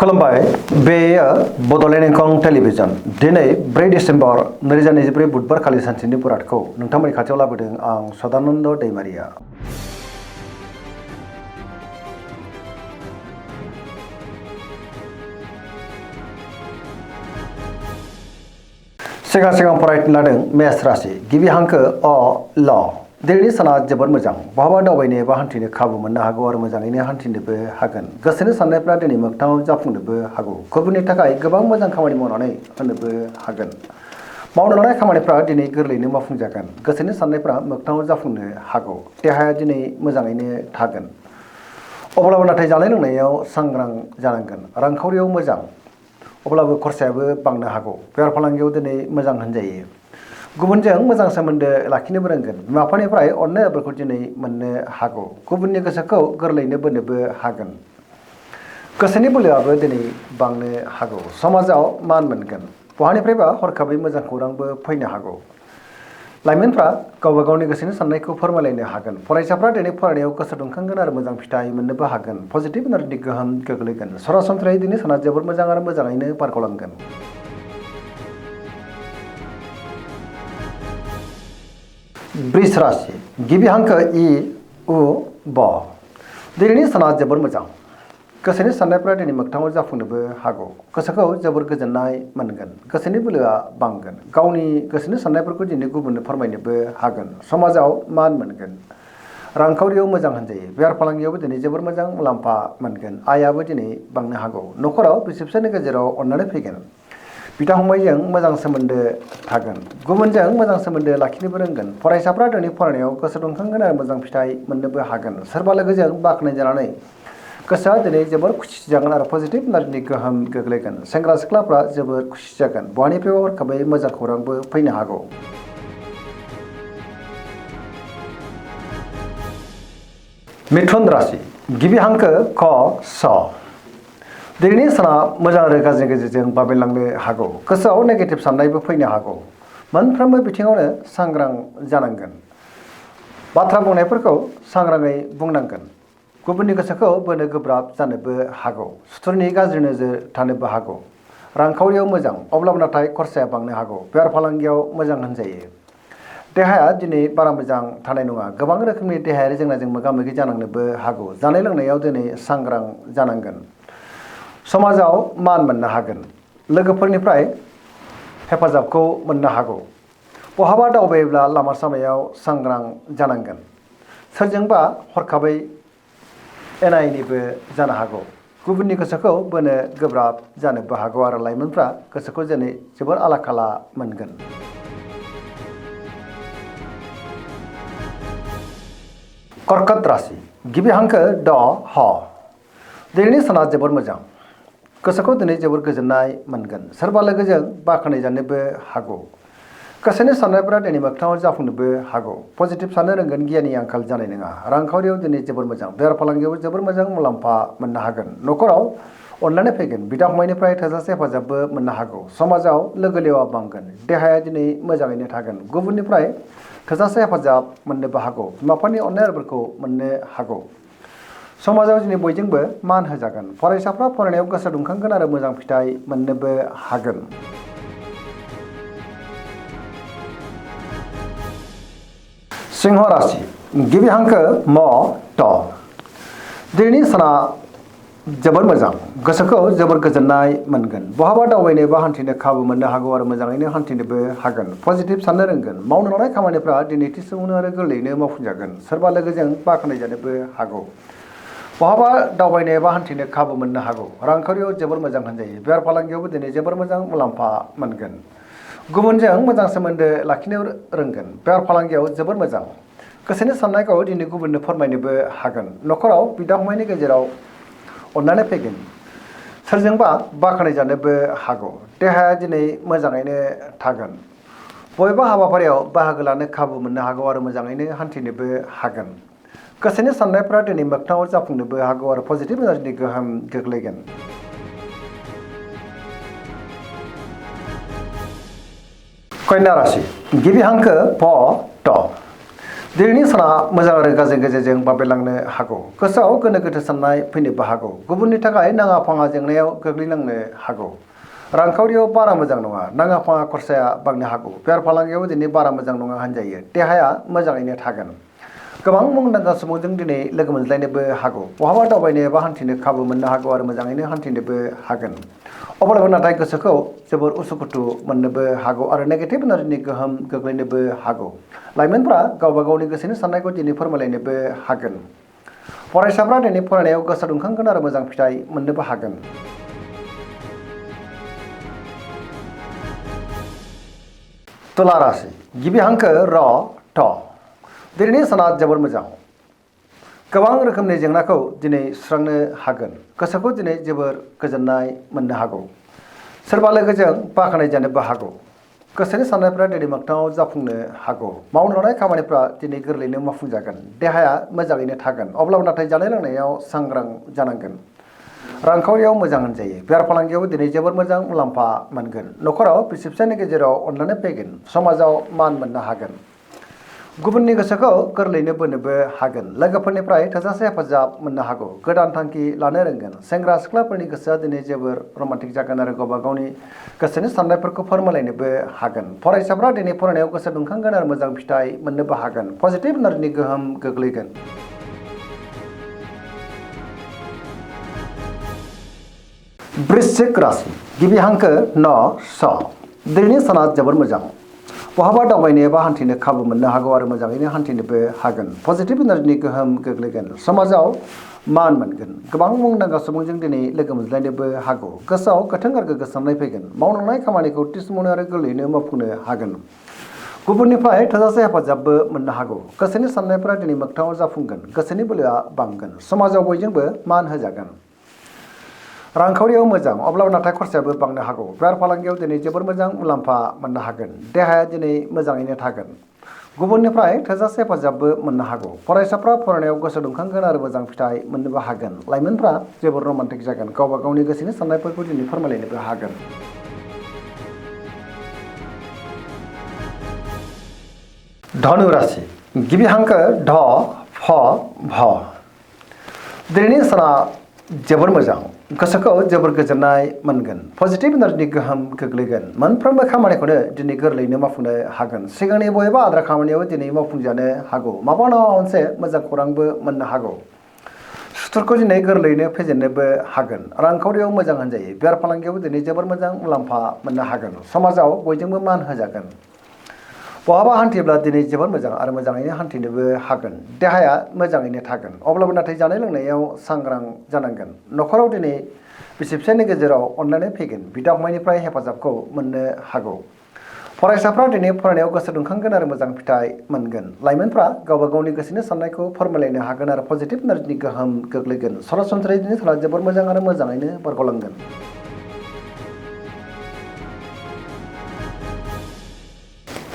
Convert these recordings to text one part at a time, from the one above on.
खुलुमबाय बेयो बड'लेण्ड इंखं टेलिभिजन दिनै 4 डिसेम्बर 2024 बुधबार खालि सानसेनि बुरादखौ नोंथांमोननि खाथियाव लाबोदों आं सदानन्द दैमारिया। सिगां फरायनो लादों मेष राशि गिबि हांखो अ ल दिनैनि साना जोबोद मोजां बहाबा दावबायनो एबा हान्थिनो खाबु मोननो हागौ आरो मोजाङैनो हान्थिनोबो हागोन। गोसोनि साननायफ्रा दिनै मोगथाङाव जाफुंनोबो हागौ। गुबुननि थाखाय गोबां मोजां खामानि मावनानै होनोबो हागोन। मावनो लानाय खामानिफ्रा दिनै गोरलैयैनो मावफुंजागोन। गोसोनि साननायफ्रा मोगथाङाव जाफुंनो हागौ। देहाया दिनै मोजाङैनो थागोन। अब्लाबो नाथाय जानाय लोंनायाव सांग्रां जानांगोन। रांखावरियाव मोजां अब्लाबो खरसायाबो बांनो हागौ। बेफार फालांगियाव दिनै मोजां होनजायो। गुबुनजों मोजां सोमोन्दो लाखिनोबो रोंगोन। बिमा बिफानिफ्राय अननाय आबोरखौ दिनै मोननो हागौ। गुबुननि गोसोखौ गोरलैयैनो बोनोबो हागोन। गोसोनि बोलोआबो दिनै बांनो हागौ। समाजाव मान मोनगोन। बहानिफ्रायबा हरखाबै मोजां खौरांबो फैनो हागौ। लाइमोनफ्रा गावबा गावनि गोसोनि साननायखौ फोरमायलायनो हागोन। फरायसाफ्रा दिनै फरायनायाव गोसो दुंखांगोन आरो मोजां फिथाइ मोननोबो हागोन। पजिटिभ एनार्जिनि गोहोम गोग्लैगोन। सरासनस्रायै दिनै साना जोबोद मोजां आरो मोजाङैनो बारग'लांगोन। वृष राशि गिबि हांखो इ उ ब दिनैनि साना जोबोद मोजां। गोसोनि साननायफ्रा दिनै मोगथाङाव जाफुंनोबो हागौ। गोसोखौ जोबोर गोजोननाय मोनगोन। गोसोनि बोलोआ बांगोन। गावनि गोसोनि साननायफोरखौ दिनै गुबुननो फोरमायनोबो हागोन। समाजाव मान मोनगोन। रांखावरियाव मोजां होनजायो। बेफार फालांगियावबो दिनै जोबोर मोजां मुलाम्फा मोनगोन। आयाबो दिनै बांनो हागौ। न'खराव बिसि फिसायनि गेजेराव अननानै फैगोन। बिदा फंबायजों मोजां सोमोन्दो थागोन। गुबुनजों मोजां सोमोन्दो लाखिनोबो रोंगोन। फरायसाफ्रा दिनै फरायनायाव गोसो दुंखांगोन आरो मोजां फिथाइ मोननोबो हागोन। सोरबा लोगोजों बाख्नाय जानानै गोसोआ दिनै जोबोर खुसि जागोन आरो पजिटिभ एनार्जिनि गोहोम गोग्लैगोन। सेंग्रा सिख्लाफ्रा जोबोर खुसि जागोन। बहानिफ्रायबा हरखाबै मोजां खौरांबो फैनो हागौ। मिथुन राशि गिबि हांखो क स दिनैनि साना मोजां आरो गाज्रिनि गेजेरजों बाबेनलांनो हागौ। गोसोआव नेगेटिभ साननायबो फैनो हागौ। मोनफ्रोमबो बिथिङावनो सांग्रां जानांगोन। बाथ्रा बुंनायफोरखौ सांग्राङै बुंनांगोन। गुबुननि गोसोखौ बोनो गोब्राब जानोबो हागौ। सुथुरनि गाज्रि नोजोर थानोबो हागौ। रांखावरियाव मोजां अब्लाबो नाथाय खरसाया बांनो हागौ। बेफार फालांगियाव मोजां होनजायो। देहाया दिनै बारा मोजां थानाय नङा। गोबां रोखोमनि देहायारि जेंनाजों मोगा मोगि जानांनोबो हागौ। जानाय लोंनायाव दिनै सांग्रां जानांगोन। समाजाव मान मोननो हागोन। लोगोफोरनिफ्राय हेफाजाबखौ मोननो हागौ। बहाबा दावबायोब्ला लामा सामायाव सांग्रां जानांगोन। सोरजोंबा हरखाबै एना एनिबो जानो हागौ। गुबुननि गोसोखौ बोनो गोब्राब जानोबो हागौ आरो लाइमोनफ्रा गोसोखौ दिनै जोबोर आला खाला मोनगोन। कर्कट राशि गिबि हांखो ड ह दिनैनि साना जोबोर मोजां। गोसोखौ दिनै जोबोर गोजोननाय मोनगोन। सोरबा लोगोजों बाख्नाय जानोबो हागौ। गोसोनि साननायफोरा दिनै मोगथाङाव जाफुंनोबो हागौ। पजिटिभ साननो रोंगोन। गियाननि आंखाल जानाय नङा। रांखावरियाव दिनै जोबोर मोजां। बेफार फालांगियाव जोबोर मोजां मुलाम्फा मोननो हागोन। न'खराव अननानै फैगोन। बिदा फंबायनिफ्राय थोजासे हेफाजाबबो मोननो हागौ। समाजाव लोगो लेवा बांगोन। देहाया दिनै मोजाङैनो थागोन। गुबुननिफ्राय थोजासे हेफाजाब मोननोबो हागौ। बिमा बिफानि अननाय आबोरखौ मोननो हागौ। समाजाव दिनै बयजोंबो मान होजागोन। फरायसाफ्रा फरायनायाव गोसो दुंखांगोन आरो मोजां फिथाइ मोननोबो हागोन। सिंह राशि गिबि हांखो म ट दिनैनि साना जोबोर मोजां। गोसोखौ जोबोर गोजोननाय मोनगोन। बहाबा दावबायनो एबा हान्थिनो खाबु मोननो हागौ आरो मोजाङैनो हान्थिनोबो हागोन। पजिटिभ साननो रोंगोन। मावनो लानाय खामानिफ्रा दिनै थि समावनो आरो गोरलैयैनो मावफुंजागोन। सोरबा लोगोजों बाख्नाय जानोबो हागौ। बहाबा दावबायनो एबा हान्थिनो खाबु मोननो हागौ। रांखावरियाव जोबोर मोजां होनजायो। बेफार फालांगियावबो दिनै जोबोर मोजां मुलाम्फा मोनगोन। गुबुनजों मोजां सोमोन्दो लाखिनो रोंगोन। बेफार फालांगियाव जोबोर मोजां। गोसोनि साननायखौ दिनै गुबुननो फोरमायनोबो हागोन। न'खराव बिदा फंबायनि गेजेराव अननानै फैगोन। सोरजोंबा बाख्नाय जानोबो हागौ। देहाया दिनै मोजाङैनो थागोन। बबेबा हाबाफारियाव बाहागो लानो खाबु मोननो हागौ आरो मोजाङैनो हान्थिनोबो हागोन। गोसोनि साननायफ्रा दिनै मोगथाङाव जाफुंनोबो हागौ आरो पजिटिभ एनार्जिनि गोहोम गोग्लैगोन। कन्या राशि गिबि हांखो प ट दिनैनि साना मोजां आरो गाज्रिनि गेजेरजों बाबेलांनो हागौ। गोसोआव गोनो गोथो साननाय फैनोबो हागौ। गुबुननि थाखाय नाङा फाङा जेंनायाव गोग्लैनांनो हागौ। रांखावरियाव बारा मोजां नङा, नाङा फाङा खरसाया बांनो हागौ। बेफार फालांगियाव दिनै बारा मोजां नङा होनजायो। देहाया मोजाङैनो थागोन। गोबां मुंदांखा सुबुंजों दिनै लोगो मोनज्लायनोबो हागौ। बहाबा दावबायनो एबा हान्थिनो खाबु मोननो हागौ आरो मोजाङैनो हान्थिनोबो हागोन। अब्लाबो नाथाय गोसोखौ जोबोर उसुखुथु मोननोबो हागौ आरो नेगेटिभ एनार्जिनि गोहोम गोग्लैनोबो हागौ। लाइमोनफ्रा गावबा गावनि गोसोनि साननायखौ दिनै फोरमायलायनोबो हागोन। फरायसाफ्रा दिनै फरायनायाव गोसो दुंखांगोन आरो मोजां फिथाइ मोननोबो हागोन। तुला राशि गिबि हांखो र थ। दिनैनि साना जोबोर मोजां। गोबां रोखोमनि जेंनाखौ दिनै सुस्रांनो हागोन। गोसोखौ दिनै जोबोर गोजोननाय मोननो हागौ। सोरबा लोगोजों बाख्नाय जानोबो हागौ। गोसोनि साननायफ्रा दिनै मोगथाङाव जाफुंनो हागौ। मावनो लानाय खामानिफ्रा दिनै गोरलैयैनो मावफुंजागोन। देहाया मोजाङैनो थागोन। अब्लाबो नाथाय जानाय लोंनायाव सांग्रां जानांगोन। रांखावरियाव मोजां होनजायो। बेफार फालांगियाव दिनै जोबोर मोजां मुलाम्फा मोनगोन। न'खराव बिसि फिसायनि गेजेराव अनलायनाय फैगोन। समाजाव मान मोननो हागोन। गुबुननि गोसोखौ गोरलैयैनो बोनोबो हागोन। लोगोफोरनिफ्राय थोजासे हेफाजाब मोननो हागौ। गोदान थांखि लानो रोंगोन। सेंग्रा सिख्लाफोरनि गोसोआ दिनै जोबोर रमान्टिक जागोन आरो गावबा गावनि गोसोनि साननायफोरखौ फोरमायलायनोबो हागोन। फरायसाफ्रा दिनै फरायनायाव गोसो दुंखांगोन आरो मोजां फिथाइ मोननोबो हागोन। पजिटिभ एनार्जिनि गोहोम गोग्लैगोन। वृश्चिक राशि गिबि हांखो न स। दिनैनि साना जोबोर मोजां। बहाबा दावबायनो एबा हान्थिनो खाबु मोननो हागौ आरो मोजाङैनो हान्थिनोबो हागोन। पजिटिभ एनार्जिनि गोहोम गोग्लैगोन। समाजाव मान मोनगोन। गोबां मुंदांखा सुबुंजों दिनै लोगो मोनज्लायनोबो हागौ। गोसोआव गोथों आरो गोग्गो साननाय फैगोन। मावलांनाय खामानिखौ थि समावनो आरो गोरलैयैनो मावफुंनो हागोन। गुबुननिफ्राय थोजासे हेफाजाबबो मोननो हागौ। गोसोनि साननायफ्रा दिनै मोगथाङाव जाफुंगोन। गोसोनि बोलोआ बांगोन। समाजाव बयजोंबो मान होजागोन। रांखावरियाव मोजां, अब्लाबो नाथाय खरसायाबो बांनो हागौ। बेफार फालांगियाव दिनै जोबोर मोजां मुलाम्फा मोननो हागोन। देहाया दिनै मोजाङैनो थागोन। गुबुननिफ्राय थोजासे हेफाजाबबो मोननो हागौ। फरायसाफ्रा फरायनायाव गोसो दुंखांगोन आरो मोजां फिथाइ मोननोबो हागोन। लाइमोनफ्रा जोबोर रमान्टिक जागोन। गावबा गावनि गोसोनि साननायफोरखौ दिनै फोरमायलायनोबो हागोन। धनु राशि गिबि हांखो ध फ भ। दिनैनि साना जोबोर मोजां। गोसोखौ जोबोर गोजोननाय मोनगोन। पजिटिभ एनार्जिनि गोहोम गोग्लैगोन। मोनफ्रोमबो खामानिखौनो दिनै गोरलैयैनो मावफुंनो हागोन। सिगांनि बबेबा आद्रा खामानियाव दिनै मावफुंजानो हागौ। माबा नङा मोनसे मोजां खौरांबो मोननो हागौ। सुथुरखौ दिनै गोरलैयैनो फेजेननोबो हागोन। रांखावरियाव मोजां होनजायो। बेफार फालांगियाव दिनै जोबोर मोजां मुलाम्फा मोननो हागोन। समाजाव बयजोंबो मान होजागोन। बहाबा हान्थियोब्ला दिनै जोबोर मोजां आरो मोजाङैनो हान्थिनोबो हागोन। देहाया मोजाङैनो थागोन। अब्लाबो नाथाय जानाय लोंनायाव सांग्रां जानांगोन। न'खराव दिनै बिसि फिसायनि गेजेराव अनलायनाय फैगोन। बिदा फंबायनिफ्राय हेफाजाबखौ मोननो हागौ। फरायसाफ्रा दिनै फरायनायाव गोसो दुंखांगोन आरो मोजां फिथाइ मोनगोन। लाइमोनफ्रा गावबा गावनि गोसोनि साननायखौ फोरमायलायनो हागोन आरो पजिटिभ एनार्जिनि गोहोम गोग्लैगोन। सरासनस्रायै दिनै साना जोबोर मोजां आरो मोजाङैनो बारग'लांगोन।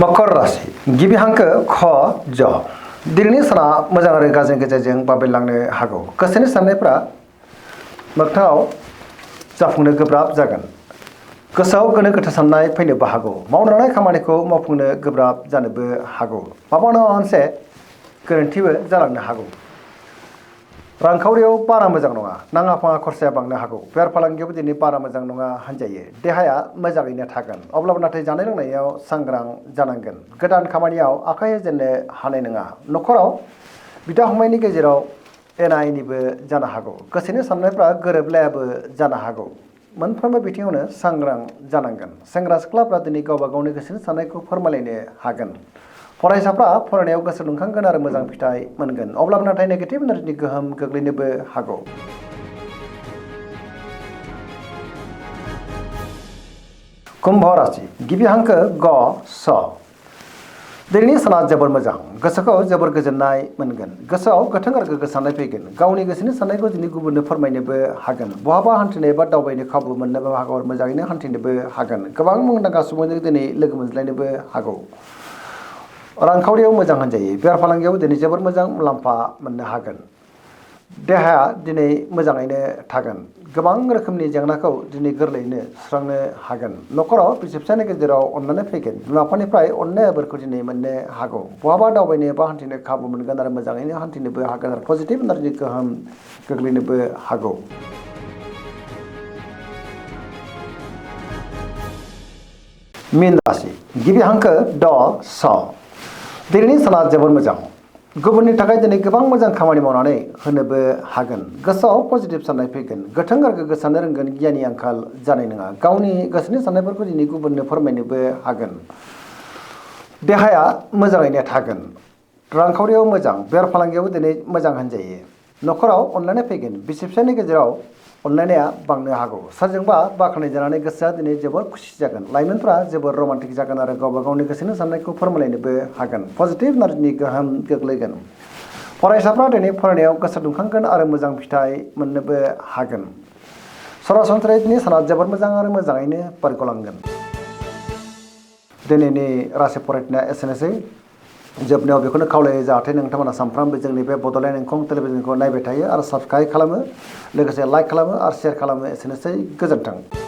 मकर राशि गिबि हांखो ख ज। दिनैनि साना मोजां आरो गाज्रिनि गेजेरजों बाबेलांनो हागौ। गोसोनि साननायफ्रा मोगथाङाव जाफुंनो गोब्राब जागोन। गोसोआव गोनो गोथो साननाय फैनोबो हागौ। मावनो लानाय खामानिखौ मावफुंनो गोब्राब जानोबो हागौ। माबा नङा मोनसे गोरोन्थिबो जालांनो हागौ। रांखावरियाव बारा मोजां नङा, नाङा फाङा खरसाया बांनो हागौ। बेफार फालांगियावबो दिनै बारा मोजां नङा होनजायो। देहाया मोजाङैनो थागोन। अब्लाबो नाथाय जानाय लोंनायाव सांग्रां जानांगोन। गोदान खामानियाव आखाइ होजेननो हानाय नङा। न'खराव बिदा फंबायनि गेजेराव एना एनिबो जानो हागौ। गोसोनि साननायफ्रा गोरोबलायाबो जानो हागौ। मोनफ्रोमबो बिथिङावनो सांग्रां जानांगोन। सेंग्रा सिख्लाफ्रा दिनै गावबा गावनि गोसोनि साननायखौ फोरमायलायनो हागोन। फरायसाफ्रा फरायनायाव गोसो दुंखांगोन आरो मोजां फिथाइ मोनगोन। अब्लाबो नाथाय नेगेटिभ एनार्जिनि गोहोम गोग्लैनोबो हागौ। कुम्भ राशि गिबि हांखो ग स। दिनैनि साना जोबोर मोजां। गोसोखौ जोबोर गोजोननाय मोनगोन। गोसोआव गोथों आरो गोग्गो साननाय फैगोन। गावनि गोसोनि साननायखौ दिनै गुबुननो फोरमायनोबो हागोन। बहाबा हान्थिनो एबा दावबायनो खाबु मोननोबो हागौ आरो मोजाङैनो हान्थिनोबो हागोन। गोबां मुंदांखा सुबुंजों दिनै लोगो मोनज्लायनोबो हागौ। रांखावरियाव मोजां होनजायो। बेफार फालांगियाव दिनै जोबोर मोजां मुलाम्फा मोननो हागोन। देहाया दिनै मोजाङैनो थागोन। गोबां रोखोमनि जेंनाखौ दिनै गोरलैयैनो सुस्रांनो हागोन। न'खराव बिसि फिसायनि गेजेराव अननानै फैगोन। बिमा बिफानिफ्राय अननाय बोरखौ दिनै मोननो हागौ। बहाबा दावबायनो बा हान्थिनो खाबु मोनगोन आरो मोजाङैनो हान्थिनोबो हागोन आरो पजिटिभ एनार्जि गोहोम गोग्लैनोबो हागौ। मीन राशि गिबि हांखो ड स। दिनैनि साना जोबोर मोजां। गुबुननि थाखाय दिनै गोबां मोजां खामानि मावनानै होनोबो हागोन। गोसोआव पजिटिभ साननाय फैगोन। गोथों आरो गोग्गो साननो रोंगोन। गियाननि आंखाल जानाय नङा। गावनि गोसोनि साननायफोरखौ दिनै गुबुननो फोरमायनोबो हागोन। देहाया मोजाङैनो थागोन। रांखावरियाव मोजां। बेफार फालांगियावबो दिनै मोजां होनजायो। न'खराव अनलायनाय फैगोन। बिसि फिसायनि गेजेराव अनलायनाया बांनो हागौ। सोरजोंबा बाख्नाय जानानै गोसोआ दिनै जोबोर खुसि जागोन। लाइमोनफ्रा जोबोर रमान्टिक जागोन आरो गावबा गावनि गोसोनि साननायखौ फोरमायलायनोबो हागोन। पजिटिभ एनार्जिनि गोहोम गोग्लैगोन। फरायसाफ्रा दिनै फरायनायाव गोसो दुंखांगोन आरो मोजां फिथाइ मोननोबो हागोन। सरासनस्रायै दिनै साना जोबोर मोजां आरो मोजाङैनो बारग'लांगोन। दिनैनि राशि फरायनाया एसेनोसै। जोबनायाव बेखौनो खावलायो जाहाथे नोंथांमोना सानफ्रामबो जोंनि बे बड'लेण्ड इंखं टेलिभिजनखौ नायबाय थायो आरो साबस्क्राइब खालामो, लोगोसे लाइक खालामो आरो शेयार खालामो। एसेनोसै, गोजोन्थों।